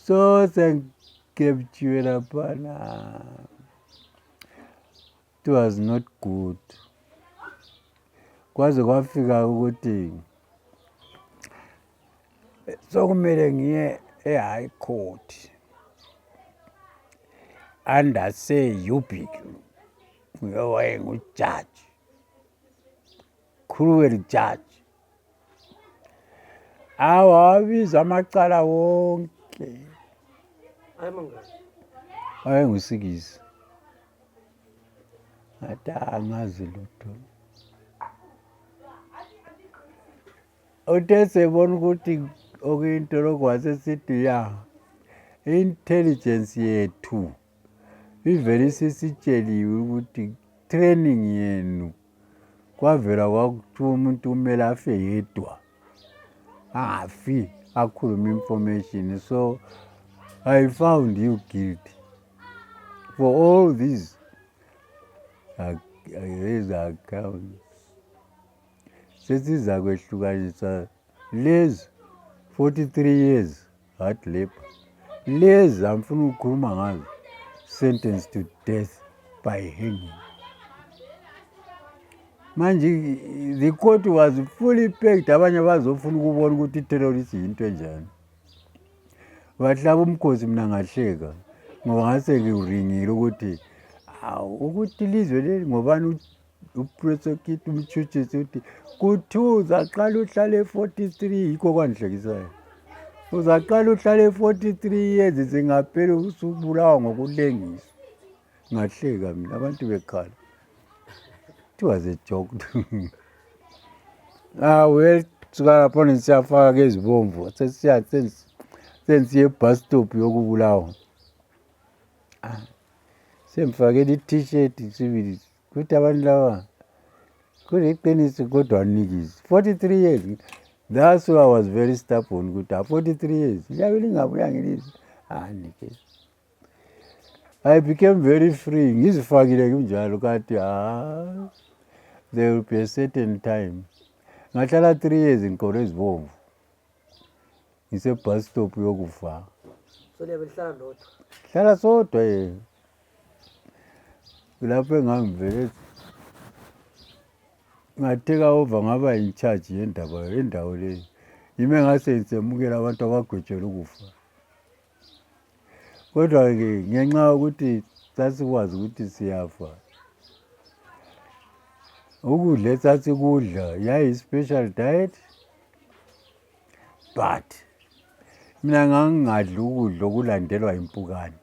So sengikeptshiwe laphana. It was not good. Kwaze kwafika ukuthi sokumele ngiye e-high court under Sir Ubik, wayengujaji, cruel judge. Awa, wabiza amacala wonke. Wayengusikisi. Ngathi angazi lutho. Uthe sebona ukuthi okuyinto lokhu, wasesithi ya, intelligence yethu ivele isisitsheliwe ukuthi training yenu kwavela kwakuthiwa umuntu kumele afe yedwa, angafi akhulume information. So I found you guilty for all these accounts. Sesizakwehlukanisa lezi 43 years hard labor, lezi angifuna ukukhuluma ngazo, sentence to death by hanging. Manje the court was fully packed. Abanye bazofuna ukubona ukuthi i-terrorist yinto enjani. Bahlaba umkhosi, mina ngahleka ngoba ngase ngiringile ukuthi awu, ukuthi ilizwe leli ngobani. Uprosecute, umtshutshisi, uthi kuthiwa uzaqala uhlale 43. Yikho kwangihlekisayo. Uzaqala uhlale 43 years, zingapheli usubulawa ngokulengiswa. Ngahleka mina abantu bekhala. It was a joke. Ah well, suka lapho siyafaka ke ezibomvu, sesiya sensiye bus stop yokubulawa. Ah, sengifakele i-T-shirt sibili kuthi abantu laba kuliqiniso kodwa nikisi 43 years. That's why I was very stubborn ukuthi ah, 43 years liyabe lingabuya ngilizwe. Ah, nikisi. I became very free. Ngizifakile kunjalo kathi ah, there will be a certain time. Ngahlala 3 years ngigqoke ezibomvu ngise-bus stop yokufa. So liyabe lihlala lodwa? Hlala sodwa ye lapho engangivele ngatheka over, ngaba in charge yendaba yendawo leyo. Yimi engase ngisemukela abantu abagwetshelwe ukufa. Kodwa-ke ngenxa yokuthi sasikwazi ukuthi siyafa, ukudla esasikudla yayi-special diet, but mina ngangingadli ukudla okulandelwa impukane.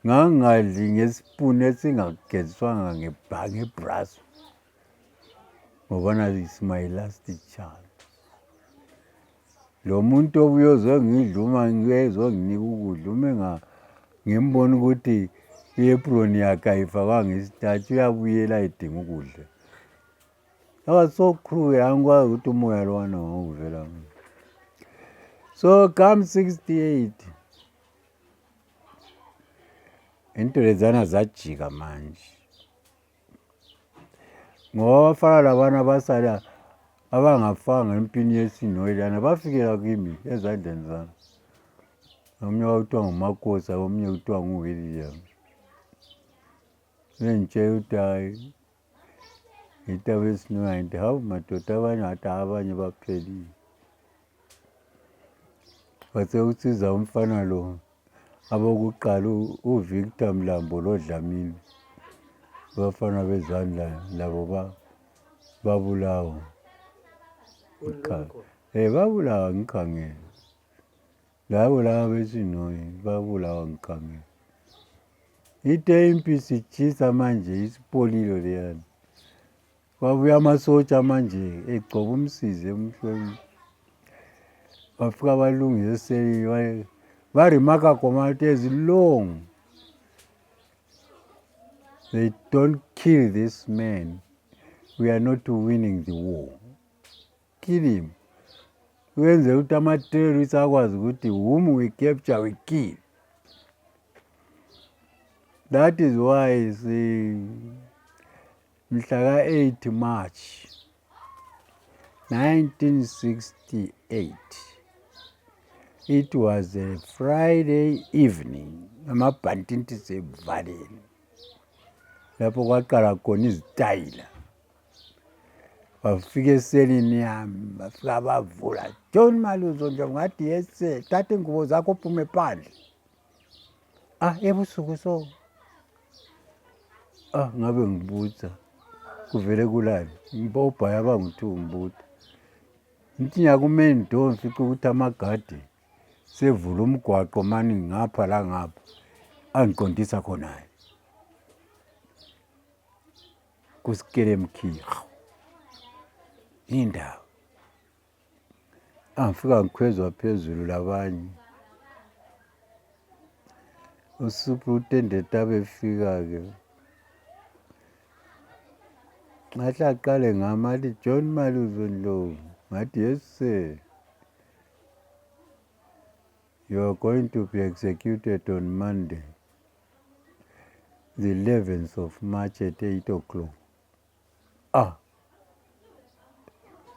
Ngangingadli ngesipuni esingageziswanga ngebraso ngobana it's my last chance. Lo muntu obuye ozongidla, uma ezonginika ukudla, uma ngimbona ukuthi i-apron yakhe ayifakwanga isitashi, uyabuyela ayedinga ukudla. I was so cruel, angikwazi ukuthi umoya lowana wawuvela. So come 68, into lezana zajika manje ngoba abafana labana basala abangafanga empini yesinoyilana bafikela kimi ezandleni zami. Omunye kwakuthiwa nguMakosa, omunye kuthiwa nguWilliam. Bengitshela ukuthi hhayi, ngithi abesinoya, ngithi hawu madoda, abanye ngathi abanye baphelile. Kwase kusiza umfana lo abokuqala, uVictor Mlambo loDlamini, abafana bezandla labo babulawa. Babulawa ngikhangele. Labo laba besinoyi babulawa ngikhangele. Ithe impi isitshisa manje, isipolilo leyana, kwabuya amasotsha manje egcoba umsizi emhlweni, bafika balungisa eselini, barimaka khona ukuthi as long they don't kill this man, we are not winning the war. Kill him ukwenzela ukuthi ama-terrorists akwazi ukuthi whom we capture we kill. That is why si mhla ka-8 March 1968. It was a Friday evening, amabhantinti sevalele. Lapho kwaqala khona izitayila. Bafika eselini yami, bafika bavula. John Maluzo nje ngathi yes sir, thatha ingubo zakho uphume phandle. Ah, ebusuku so. Ah, ngabe ngibutha. Kuvele kulani. Ngibobhaya abangu-two ngibutha. Ngithi ngiyaku-main door ngifice ukuthi amagadi sevula umgwaqo mani ngapha la ngapha angiqondisa khonayo kusikele mkhiho indawo angifika ngikhwezwa phezulu labanye usuprintendent abefika-ke Ngahle aqale ngami athi John Maluzo Ndlovu. Ngathi yes sir. You are going to be executed on Monday, the 11th of March at 8 o'clock. Ah.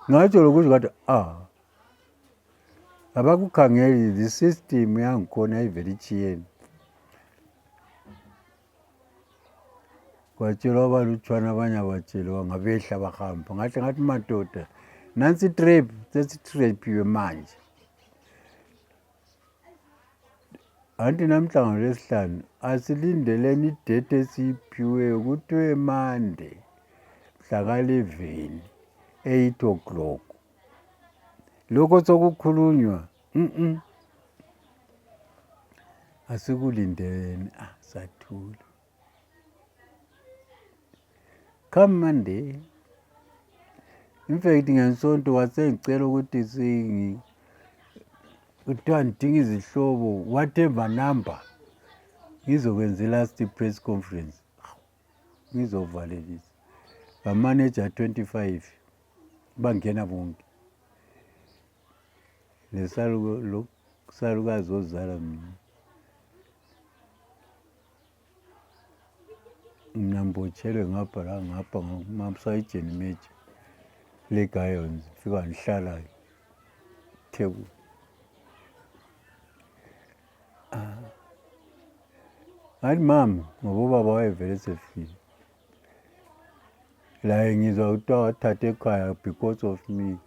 Ngatsho lokusho ngathi ah. Abakukhangeli the system yangikhona ivele itshiyene. Kwatshelwa abalutshwana abanye abatshelwa ngabehla bahamba ngahle ngathi madoda nansi itrap sesitraphiwe manje anti namhla ngolwesihlanu asilindeleni idate esiyiphiweyo kuthiwe mande mhla ka-11 8 o'clock lokho sokukhulunywa mm -mm. Asikulindeni ah sathula. Come Monday. In fact ngeNsonto wasengicela ukuthi singi kuthiwa ngidinga izihlobo whatever number ngizokwenza i-last press conference ngizovalelisa bamanager 25 bangena bonke lesalukazi ozala mina mina ngibotshelwe ngapha la ngapha ngomamsayijeni meja legayons fika ngihlala theku ah. Ngathi mama ngoba ubaba wayevele sefile laye ngizwa kuthiwa wathatha ekhaya because of me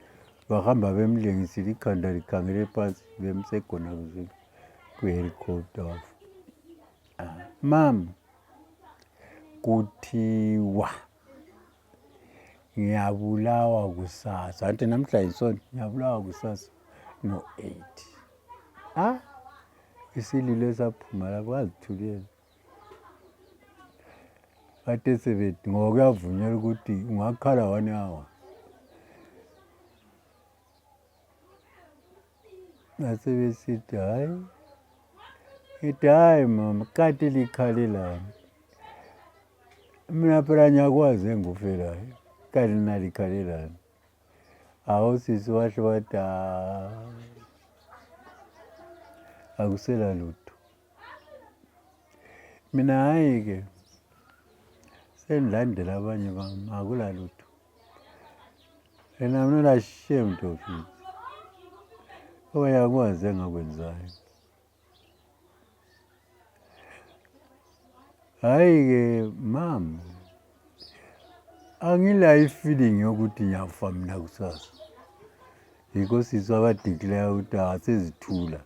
bahamba bemlengisile ikhanda likhangele phansi bemsegona kwi-helicopter wafa ah, mama kuthiwa ngiyabulawa kusasa anti namhla yisonto ngiyabulawa kusasa ngo-eight ah isililo esaphuma lapho wazithulela Kade sebethi ngoba kuyavunyelwa ukuthi ungakhala one hour. Nasebesithi hhayi, ngithi hhayi mama kade likhalelani. Mina phela ngiyakwazi engikufelayo, kanti nina likhalelani. Hawu sisi wahle wathi akusela lutho. Mina hhayi-ke sengilandela abanye bami akula lutho and I'm not ashamed of it. Oyakwazi engakwenzayo. Hhayi-ke mama, angilayo i-feeling yokuthi ngiyafa mina kusasa. Yikho sisi wabadeclare ukuthi asezithula.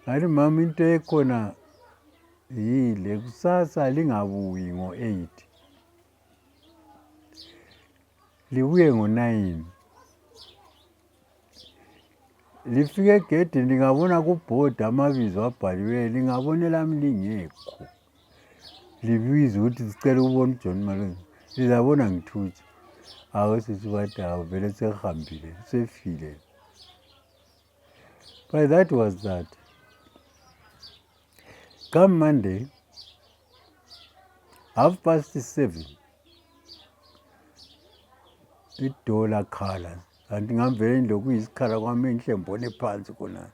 Ngathi mama into ekhona yile kusasa lingabuyi ngo-8 libuye ngo-9 lifike egedini lingabona kubhodi amabizo abhaliweyo lingabona elami lingekho libize ukuthi sicela ukubona uJohn Malone lizabona ngithutsha awu sisi bathi awu vele sehambile sefile but that was that come Monday 7:30 idola khala kanti ngamvele indlu kuyisikhala kwami enhle ngibone phansi khona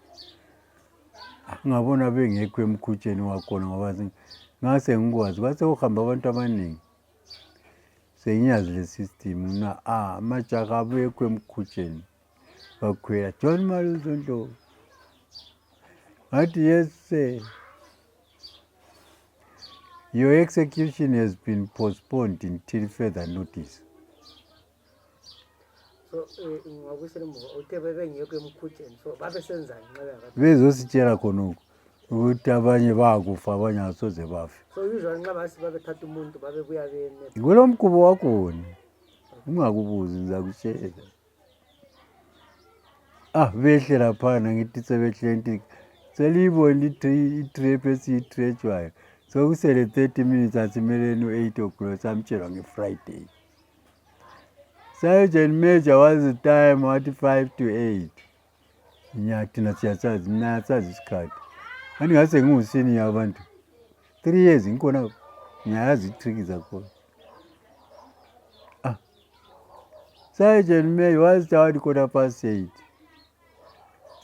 ngabona bengekho emkhutsheni wakhona ngoba ngase ngikwazi kwase kuhamba abantu abaningi sengiyazi le system na ah amajaha abekho emkhutsheni Bakhwela John Maluso Ndlovu. Ngathi yes sir. Your execution has been postponed until further notice. So ngingabuyisela emuva uthe bebengekho emkhutsheni so babesenzani nxa bengakathi? Bezositshela khonokho ukuthi abanye bakufa abanye asoze bafe. So usually nxa basi babethatha umuntu babebuya bene. Kulo mkhubo wakhona. Ungakubuzi ngizakutshela. Ah behle laphana ngithi sebehle nti seliyibona i-trap esiyitretshwayo sokusele 30 minutes asimeleni u-8 o'clock samtshelwa nge-Friday. Sergeant Major was the time wathi 5 to 8. Nya thina siyasazi mina yasazi isikhathi. Anti ngase ngiwusenior abantu. 3 years ngikhona ngiyayazi i-trick zakhona. Ah. Sergeant Major was down quarter past 8.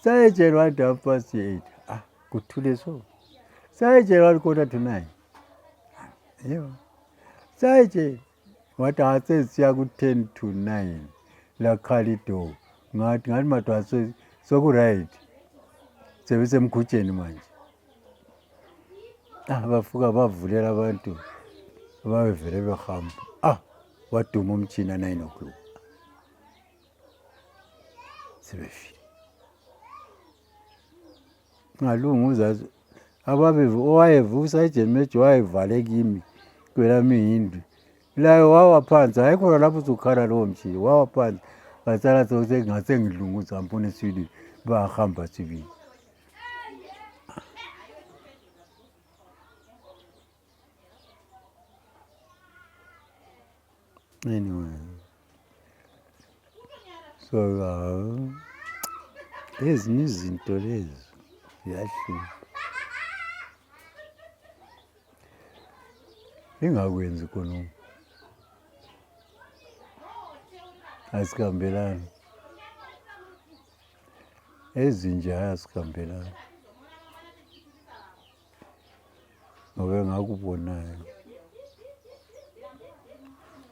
Sergeant wathi half past 8. Ah, kuthule so. Sergeant wathi quarter to 9. Yebo. Sergeant wathi asesiya ku-10 to 9 lakhala idobo ngathi ngathi madwa soku-right sebesemkhutsheni manje. Ah, bafuka bavulela abantu babevele behamba. Ah, waduma umtshina 9 o'clock sebefile. Ngalunguza ababe owayevusa ejemejwe wayevale kimi kwelami indlu laye wawa phansi hayi khona lapho usukhala lowo mshini wawa phansi ngasala ngase ngilunguza ngibone sibili bahamba sibili. Anyway, so ezinye izinto lezi ziyahlupha. Ingakwenzi khona asihambelani ezinje hayi asihambelani ngoba engakubonayo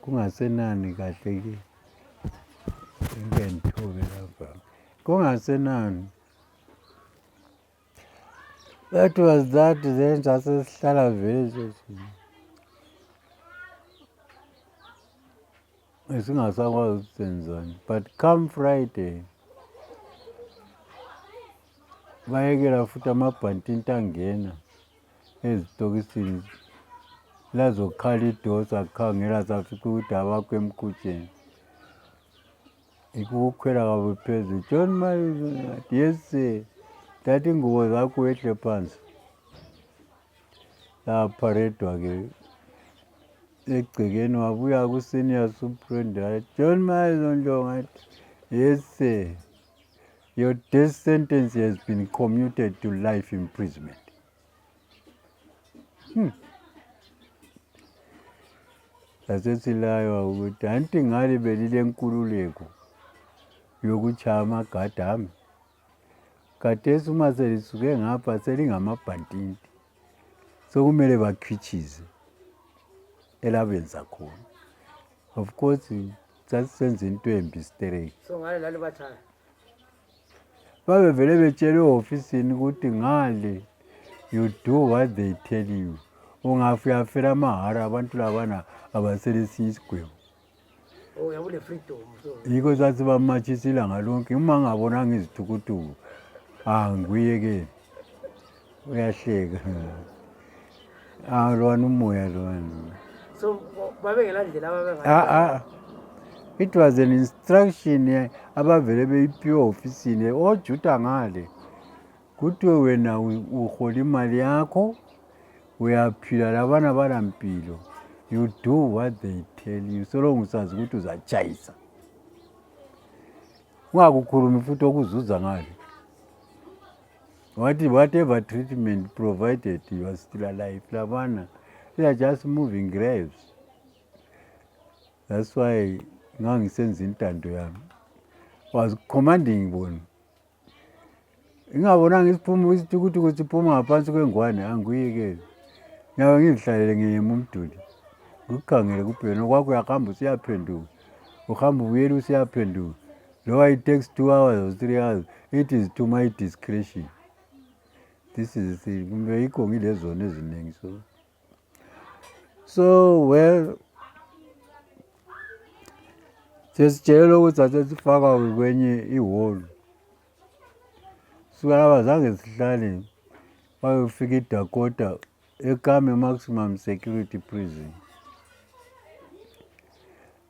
kungasenani kahle ke ngeke ngithobe lapha kungasenani. That was that then sasesihlala vele singasakwazi ukuthi senzani but come Friday bayekela futhi amabhantinti angena ezitokisini lazokhala idosa khangela safika ukuthi abakho emkhutsheni ikukukhwela kwabo phezulu John Mayo yes sir thatha ingubo zakho wehle phansi lapharedwa-ke egcekeni wabuya ku-senior superintendent John Mayo Ndlovu yes sir your death sentence has been commuted to life imprisonment. Sasesilaywa ukuthi anti ngale belilenkululeko yokuchaya amagada ami. Khathesi uma selisuke ngapha selingamabhantinti. Sokumele bakhitshize elabenza khona. Of course sasisenza into embi straight. So ngale lalibatshaya. Babevele betshelwe ehofisini ukuthi ngale you do what they tell you. Ungafa uyafela mahara abantu labana abaselesinye isigwebo. Oh, uyabule freedom so. Yikho sathi bamatshisa ilanga lonke uma ngabonanga izithukutuku angikuyekeli. Uyahleka. Ah lwana umoya lwana. So babengela ndlela ababenga. Ah ah. It was an instruction abavele beyiphiwe ofisini ojuda ngale. Kuthiwe wena uhola imali yakho uyaphila labana balampilo. You do what they tell you. So long usazi ukuthi uzatshayisa. Ungakukhulumi futhi okuzuza ngale. What, whatever treatment provided, you are still alive. Labana, they are just moving graves. That's why ngangisenza intando yami. Was commanding bona. Ingabonanga isiphumo isithukuthuku siphuma ngaphansi kwengwane angiyekeli. Ngiyabe ngizihlalele ngiyema umduli. Ngikukhangele kuphela nokwakho uyahamba usiyaphenduka. Uhamba ubuyela usiyaphenduka. Loba it takes 2 hours or 3 hours, it is to my discretion. This is the kumbe yikho ngilezono eziningi. So well, sesitshelelwa ukuthi asesifakwa kwenye ihholo. Suka laba zange sihlale, bayofika iDakota eKhami Maximum Security Prison.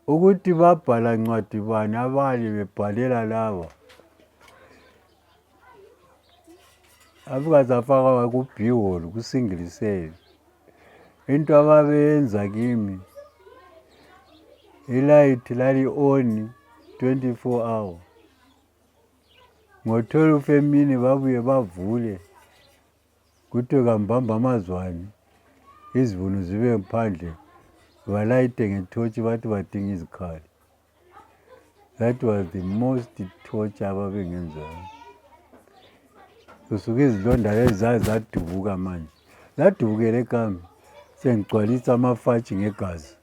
Ukuthi babhala ncwadi bani abanye bebhalela laba, afika safakwa ku-B hall, ku-single cell. Into ababeyenza kimi, ilayithi lali-on 24 hour. Ngo-12 emini babuye bavule, kuthiwe kambamba amazwane, izibunu zibe phandle, balayite ngethotshi, bathi badinga izikhali. That was the most torture ababengenzayo. Kusuka izilonda lezi zaze zadubuka, manje zadubukela eKhami, sengigcwalisa amafatshi ngegazi,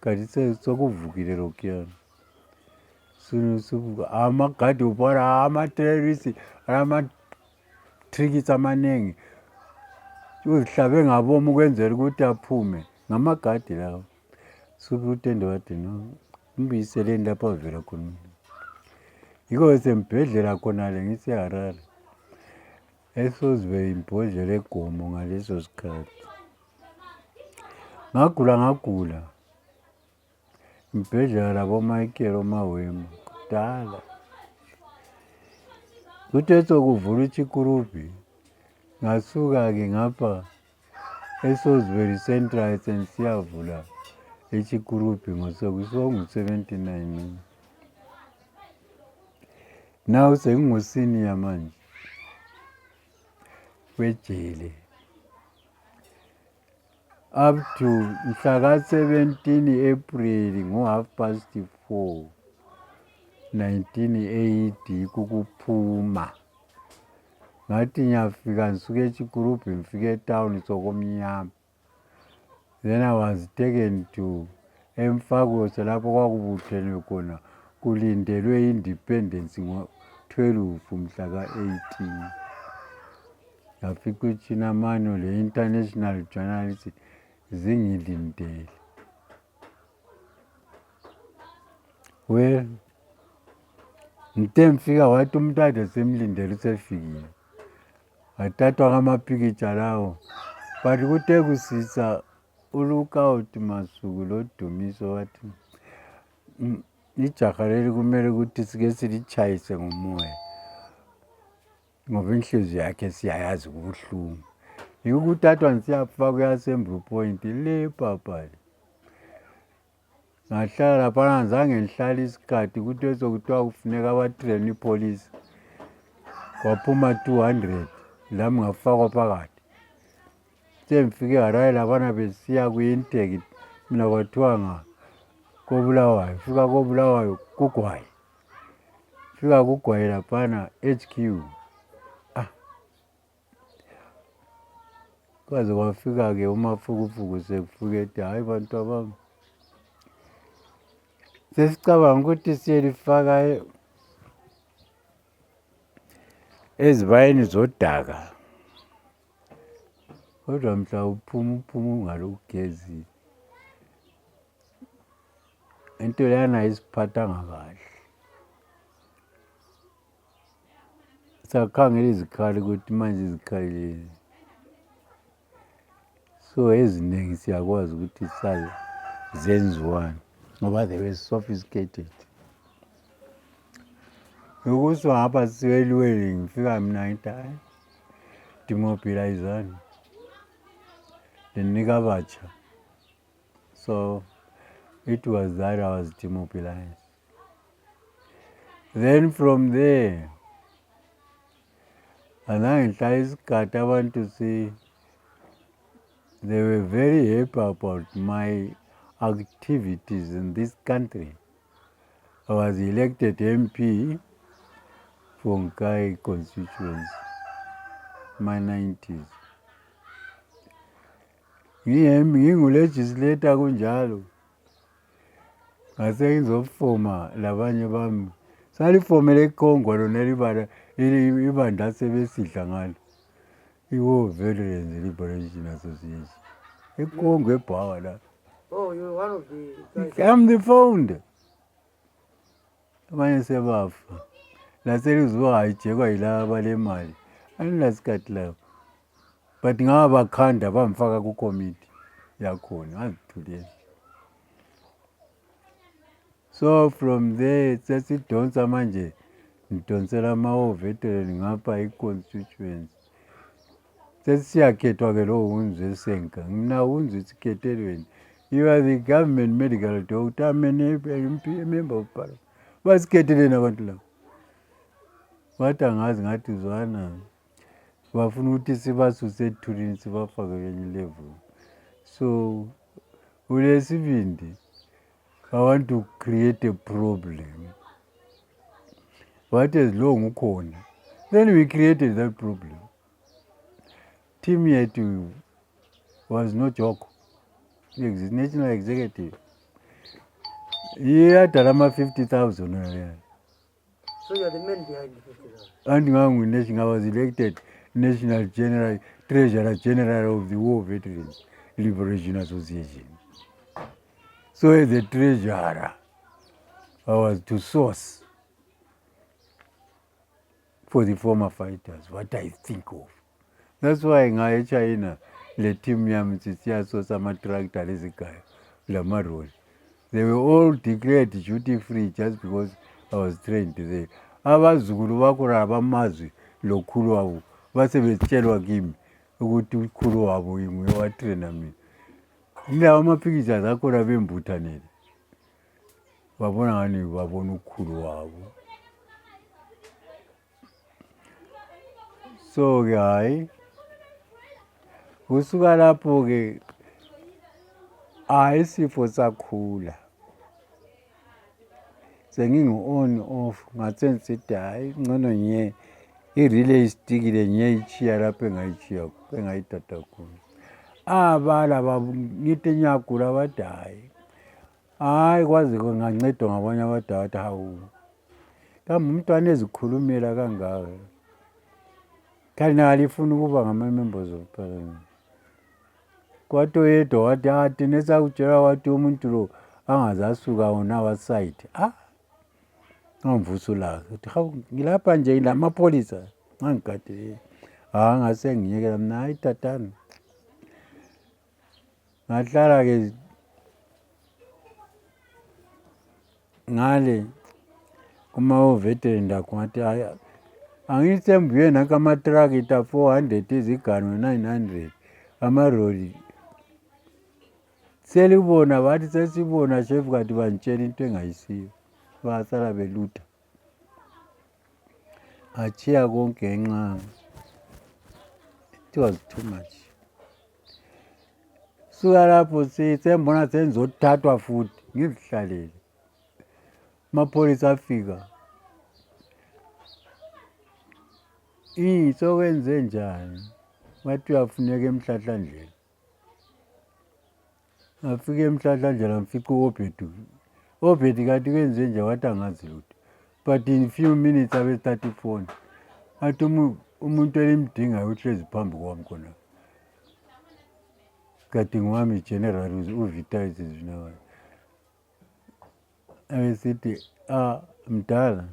kanti sokuvukile lokhuyana. Amagadi ubona ama-terrorist, ama-tricks amaningi, uzihlabe ngabomu ukwenzela ukuthi aphume ngamagadi lawo. Suke utende wathi, "No, mbuyiseleni lapho avela khona." Yikho sembhedlela khonale ngiseHarare, eSalisbury, imbhodlela egomo. Ngaleso sikhathi ngagula, ngagula ngibhedlela laboMichael oMawema kudala. Kuthe sokuvula iChikurubi, ngasuka-ke ngapha eSalisbury Central sensiyavula eChikurubi ngosokungu-79. Now sengingu-senior manje kwejele up to mhla ka-17 April ngo-4:30 1980 kukuphuma. Ngathi ngiyafika, ngisuke eChikurubi, ngifike etawuni sokumnyama. Then I was taken to eMfakose, lapho kwakubuthenwe khona kulindelwe independence ngo-12 mhla ka-18. Ngafica uChinamano le-international journalist zingilindele. Well, ngithe ngifika, wathi umuntu ade semlindele usefikile. Wathathwa ngamapikitsha lawo, but kuthe kusisa uLookout Masuku loDumiso wathi, Ijaha leli kumele ukuthi sike silitshayise ngomoya, ngoba inhliziyo yakhe siyayazi kubuhlungu." Yikho ukuthathwa ngisiyafaka kuyi-assembly point le papa le. Ngahlala laphana, zange ngihlale isikhathi. Kuthe sokuthiwa kufuneka aba-train ipolisi, kwaphuma 200, lami ngafakwa phakathi. Sengifike eHarare labana besiya kwi-intake, mina kwathiwa nga koBulawayo. Fika koBulawayo kuGwayi, fika kuGwayi laphana HQ. Ah, kwaze kwafika-ke uMafukufuku, sekufika ethi, "Hhayi bantu abami, sesicabanga ukuthi siyelifaka ezibayeni zodaka, kodwa mhla uphuma, uphuma ungalugezile." Into leyana ayisiphathanga kahle. Sakhangela izikhali ukuthi manje izikhali lezi, so eziningi siyakwazi ukuthi sazi zenziwani, ngoba they were sophisticated. Ukusuka ngapha siweliweli, ngifika mina ngithi, "Hayi, demobilizani, linika abatsha." So it was that I was demobilized. Then from there azange ngihlale isigadi. Abantu si they were very happy about my activities in this country. I was elected MP for Nkayi constituency, my 90s. Ngingu-legislator kunjalo, ngase ngizofoma labanye bami. Salifomela eCongo lona libala ibandla sebesidla ngalo. I-War Veterans Liberation Association. ECongo eBhawa la. Oh, you're one of the guys. I'm the founder. Abanye sebafa. Laselizuba hayijekwa yilaba balemali. Angilasikhathi labo. But ngabakhanda bamfaka kukomiti yakhona ngazithulela. So from there sesidonsa manje ngidonsela ama-war veteran ngapha i-constituency. Sesiyakhethwa-ke lowo Wunzwe Senka. Mina Wunzwe sikhethelweni. You are the government medical doctor. I'm an MP, a member of parliament. Basikhetheleni abantu laba. Wathi angazi ngathi zwana bafuna ukuthi sibasuse ethulini sibafake kwenye level. So ulesibindi I want to create a problem. What as long ukhona. Then we created that problem. Team yethu was no joke. National executive. Iyadala ama-50,000 leya. So you're the man behind the 50,000. And ngangu-national, I was elected National General, Treasurer General of the War Veterans Liberation Association. So as a treasurer, I was to source for the former fighters what I think of. That's why ngaye eChina le team yami sisiyasosa ama-tractor lezigayo lamaroli. They were all declared duty free just because I was trained there. Abazukulu bakhona abamazwi lokhulu wabo base betshelwa kimi ukuthi ukhulu wabo nguye owatraina mina. Yilawo ama-pictures akhona bembuthanele. Babona ngani babona ukhulu wabo. So-ke hhayi kusuka lapho-ke hhayi isifo sakhula sengingu-on off ngase ngisithi hhayi ngcono ngiye i-relay istikile ngiyeyitshiya lapho engayitshiya engayithatha khona. Abala ngithi ngiyagula bathi hhayi hhayi kwaze ngancedwa ngabanye abadala hawu kambe umntwana ezikhulumela kangaka kanti alifuni ukuba ngama-members of parliament. Kwathi oyedwa wathi ah thina esakutshela wathi umuntu lo angaze asuka on our side. Ah ngamvusa ulaka uthi hawu ngilapha nje lamapholisa ngangigadile. Ah ngase ngiyekela mina hayi tatani. Ngahlala-ke ngale kuma-war veteran lakho ngathi hayi angisembuye nanka amatrakita 400 izigano 900 amaroli selibona bathi sesibona shefu kanti bangitshela into engayisiyo basala belutha atshiya konke ngenxa it was too much. Suka lapho sembona sengizothathwa futhi ngizihlalele. Amapholisa afika. Ii sokwenze njani? Bathi uyafuneka emhlahlandlela. Ngafika emhlahlandlela ngifica u-Obed. Obed kanti kwenze nje wathi angazi lutho. But in few minutes abethatha ifoni. Athi umuntu elimdingayo uhlezi phambi kwami khona. Kade ngowami general uVitalis Zvinavashe. Abesithi ah mdala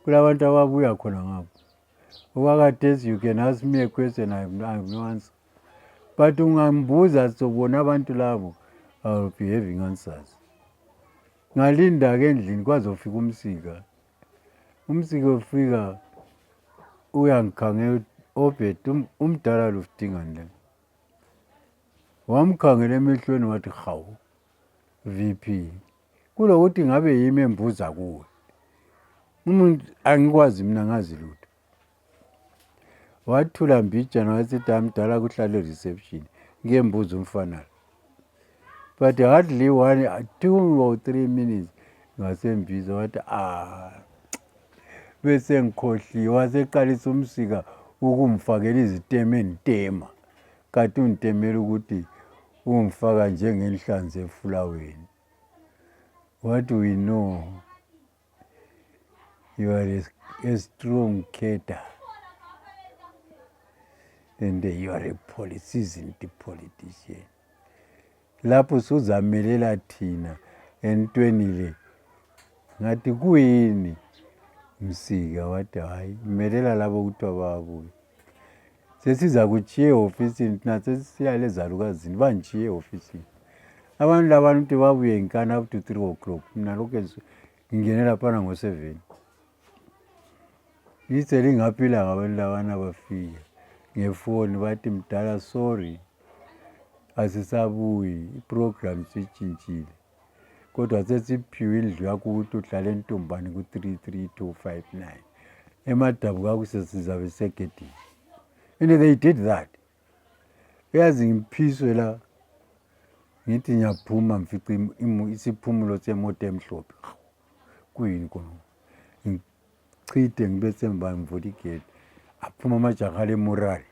kulabantu ababuya khona ngapha. Okwakhathesi you can ask me a question I have no answer. But ungambuza sobona abantu labo I will be having answers. Ngalinda-ke endlini kwazofika umsika. Umsika ufika uyangikhangela Obed umdala lo udingani la. Wamkhangela emehlweni wathi hawu VP kulokuthi ngabe yimi embuza kuwe. Umuntu angikwazi mina ngazi lutho. Wathula mbijana wasithi amdala kuhlale reception ngiyembuza umfana lo. But hardly 1, 2 or 3 minutes ngasembiza wathi ah bese ngikhohliwe waseqalisa umsika ukumfakela izitema enditema kanti ungitemela ukuthi ungifaka njengenhlanzi efulaweni. What we know. You are a strong cater and you are a seasoned politician. Lapho suzamelela thina entweni le. Ngathi kuyini Msika? Wathi hayi, melela labo kuthiwa bayabuya. Sesizakutshiya ehofisini thina, sesisiya lezalukazini, bangitshiye ehofisini. Abantu labantu ukuthi babuye nginkani up to 3 o'clock, mina lokhu ngingene laphana ngo-7. Lithe lingaphilanga abantu labana bafika ngefoni bathi, mdala, sorry, asisabuyi, iprogram sitshintshile, kodwa sesiphiwe indlu yakho ukuthi uhlale entombane ku-33259 emadabuka kusesizabe segedini. And they did that. Uyazi, ngiphiswe la, ngithi ngiyaphuma, ngifice isiphumulo semoto emhlophe. Kuyini khona? Ngichithe, ngibe semva, ngivula igedi, aphuma amajaha lemorali,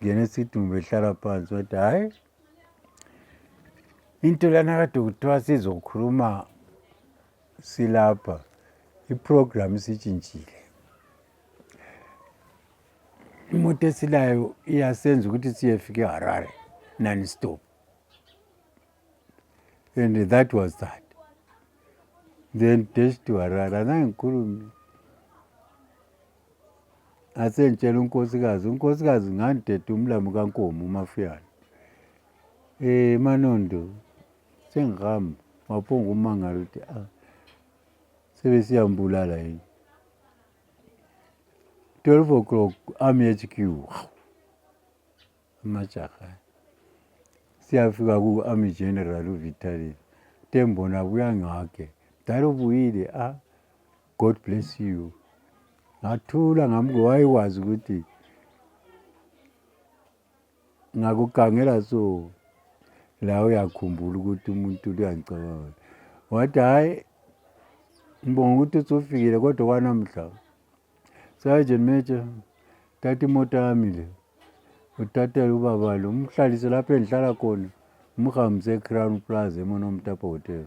ngene esithi ngibehlala phansi. Wathi, hhayi, into lana kade kuthiwa sizokhuluma silapha, iprogram isitshintshile, imoto esilayo iyasenza ukuthi siyefika eHarare non-stop. And that was that. Then dash to Harare, azange ngikhulume, asengitshela unkosikazi ngandideda umlamu kaNkomo uMafuyana, Manondo, sengihamba. Waphonga umangala ukuthi, ah, sebesiyambulala yini? 12 o'clock, Army HQ, amajaha siyafika ku-Army General uVitalis Tembona, buya ngakhe, mdala ubuyile, ah, God bless you. Ngathula ngamke, wayekwazi ukuthi ngakukhangela, so la uyakhumbula ukuthi umuntu uyangicabanga. Wathi, hhayi, ngibonga ukuthi usufikile, kodwa kwanamhla, Sergeant Major, thatha imoto yami le, uthathele ubaba lo, umhlalise lapho endihlala khona, umhambise e-Crown Plaza eMonomotapa Hotel.